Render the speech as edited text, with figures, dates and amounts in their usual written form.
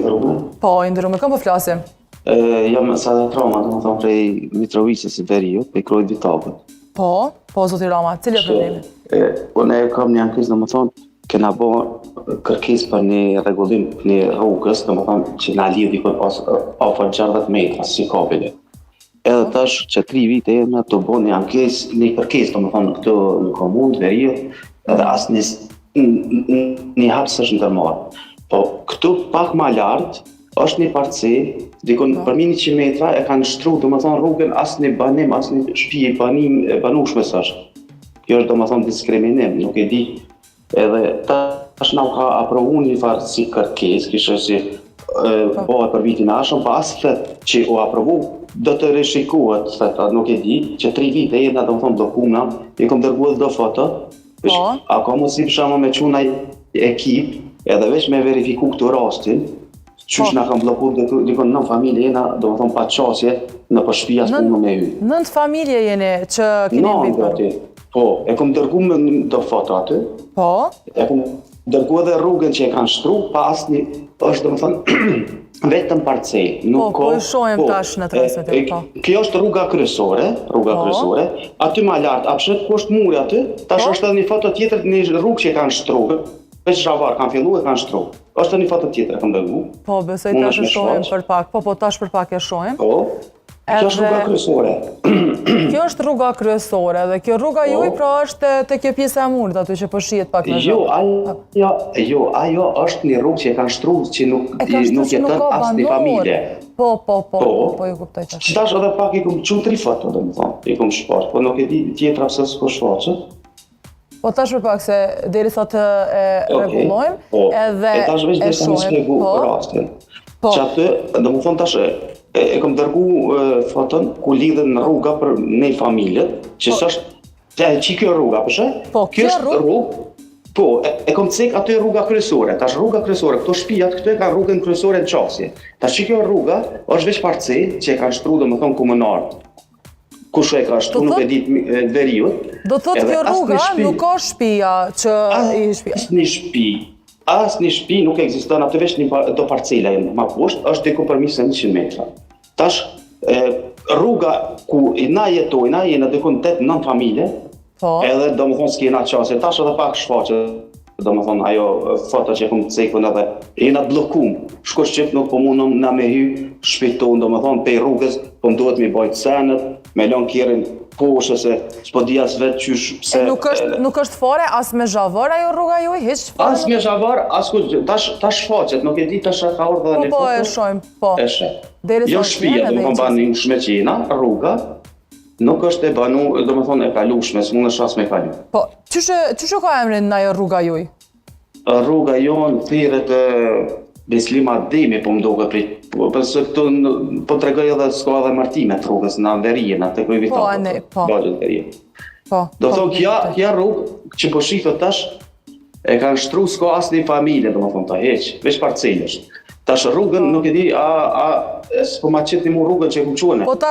nderume. Po, i nderuar, me kën po flasim? E, jam Sadat Rama, domethonë prej Mitrovicës së Veriut, prej Krojë Vitakut. Po, po, zoti Rama, cili është problemi? E, unë e kam një ankesë, domethonë, kena bo kërkesë për një rregullim të një rrugës, domethonë, që na lidh dikun afër 60 metra, si kabile. Edhe Po. tash që tri vite jena tu bo një ankesë, një kërkesë, domethonë, këtu në komunë të Veriut, edhe asnjë një hap s'është ndërmarrë. Po këtu pak ma lartë është një parcelë, dikun Po. përmi 100 metra e kanë shtru, domethonë rrugën asnjë banim, asnjë shtëpi e banim e banueshme s'është. Kjo është domethonë diskriminim, nuk e di. Edhe tash na u ka aprovu një farë si kërkesë, kishë si e, Po. bëhet për vitin e ardhshëm, po as thet që u aprovu, do të rishikohet, thet, a nuk e di, që tri vite jena domethonë bllokumna, i kom dërgu edhe do foto, veç, Po. a ka mundësi për shembull me çu naj ekip, edhe veç me verifiku këtu rastin, qysh Po. na kanë blloku diku dikun nën familje jena, domethonë pa qasje në për shtëpi as Nën- punë me hy. Nënt familje jeni që keni Në mbetur. gati. Po, e kom dërgu me do foto aty, Po, e kom dërgu edhe rrugën që e kanë shtru, pa asnjë, është domethonë, vetëm parcel, nuk Po, ka... po e shohim tash në transmetim, e, e, po. Kjo është rruga kryesore, rruga Po. kryesore, aty ma lart, a pshet ku është muri aty, tash Po. është edhe një foto tjetër një rrugë që e kanë shtru, veç zhavar kanë fillu e kanë shtru. Është edhe një foto tjetër e kam dërgu. po, besoj Mund tash është e me shohim shfaq. për pak. Po, po, tash për pak e shohim. Po, kjo është rruga Edhe- kryesore. Kjo është rruga kryesore dhe kjo rruga Po. juaj pra është te kjo pjesa e murit aty që po shihet pak në Jo, zhurmë. ajo, jo, ajo është një rrugë që e kanë shtru që nuk, E kanë shtru nuk që nuk jeton ka asnjë banor. familje. Po, po, po, Po. po, po, ju kuptoj tash. Që tash edhe pak i kom çu tri foto, domethonë, i kom shfaq, po nuk e di tjetra pse s'po shfaqet. Po tash për pak se derisa të e Okej, rregullojmë, po, edhe e tash veç e desha me shohim, shpjegu po, rastin. Po. Që aty, domethonë tash e, e, e kom dërgu e, foton ku lidhen rruga për ne familjet, që Po. s'është e që kjo rruga, për shë? Po, kjo kjo është rrugë- rrugë Po, e, e kom cek aty rruga kryesore. Tash rruga kryesore, këto shtëpijat këtu e kanë rrugën kryesore në qasje. Tash që kjo rruga është veç parcel që e kanë shtru domethënë komunarët. Kush e ka shtru Do nuk thot- e di të e, të veriut. Do thotë Edhe kjo asnjë rruga shtëpi- nuk ka shtëpia që i shtëpia. Asnjë shtëpi, asnjë shtëpi nuk ekziston aty veç një pa- do parcela janë ma poshtë, është diku përmi se 100 metra. Tash e, rruga ku i na jetojna, jena diku në 8-9 familje, Po. edhe do më thonë s'kena qasje, tash edhe pak shfaqet, do më thonë ajo e, foto që e kom cekun edhe jena të bllokum, shko shqip nuk po mundëm na me hy shtëpi tonë, do më thonë pej rrugës, po më duhet mi bajt senet, me lon kerrin poshtë se s'po di as vetë qysh pse E nuk është nuk është fare as me zhavar ajo rruga juaj, hiç fare. As me zhavar, as ku tash tash shfaqet, nuk e di tash a ka ardhur Po edhe një po e foto. shohim, po. E sheh. Derisa Jo është shtëpia, vjen do edhe të i thonë banueshme që jena, rruga nuk është e banu, do të thonë e kalueshme, s'mundesh as me kalu. Po, qysh e- qysh e ka emrin ajo rruga juaj? Rruga jonë thirret e Beslim Ademi, po më duket prej po po se këtu në- po tregoj edhe s'ka edhe emërtime të rrugës në veri, në të kujvi Po, ne, po. Lagjet veri. Po. Do po, thonë kjo kuptoj. kjo rrugë që po shifet tash e kanë shtru s'ka asnjë familje, domethënë ta heq, veç parcelësh. Tash rrugën nuk e di a a s'po ma qitni mu rrugën që e kum çuar. Po tash.